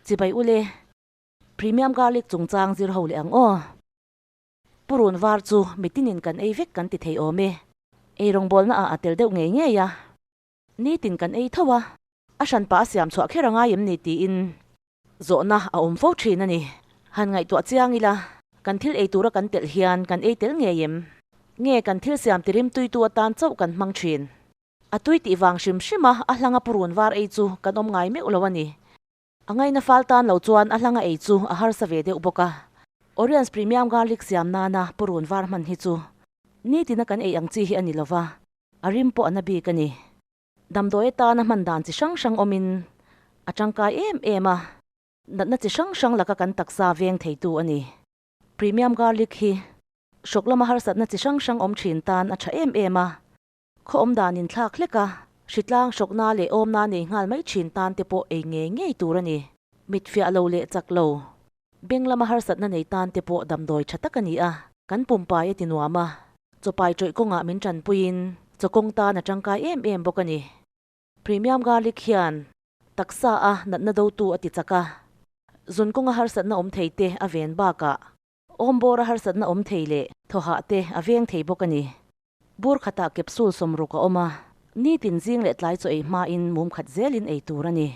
Chibai ule, Premium Garlic chungchang zir ho leh ang aw. Purun var chu mitinin kan ei vek kan ti thei awm e. Ei rawngbawlna ah a tel deuh ngei ngei a. Nitin kan ei tho a, a hranpa a siam chhuah kher a ngai em ni tiin zawhna a awm fo thin a ni. Han ngaihtuah chiang ila, kan thil ei tura kan telh hian kan ei tel ngei em? Nge kan thil siam tirim tuitu atan chauh kan hmang thin? A tui tih vang hrim hrim a, a hlanga purun var ei chu kan awm ngai meuh lo a ni. A ngaina fal tan lo chuan a hlanga ei chu a harsa ve deuh bawk a. Oriens Premium Garlic siam nana purun var hman hi chu nitina kan ei ang chi hi a ni lova, a rim pawh a na bik a ni. Damdawi atana hman dan chi hrang hrang awmin a tangkai em em a, natna chi hrang hrang laka kan taksa veng theitu a ni. Premium Garlic hi hrawk lama harsatna chi hrang hrang awm thin tan a tha em em a. Khaw awm dan in thlak hlek a, hritlang hrawkna leh awmna nei nghal mai thin tan te pawh ei ngei ngei tur a ni. Mit fiah lo leh chak lo, beng lama harsatna nei tan te pawh damdawi tha tak a ni a, kan pumpai a ti nuam a, chawpai tawih kawngah min tanpuiin chaw kawng tan a tangkai em em bawk a ni. Premium Garlic hian taksa a natna dotu a ti chak a, zun kawnga harsatna awm thei te a ven bakah awmbawra harsatna awm thei leh thawhah te a veng thei bawk a ni. Bur khatah capsule sawmruk a awm a, nitin zing leh tlai chaw ei hmain mum khat zelin ei tur a ni.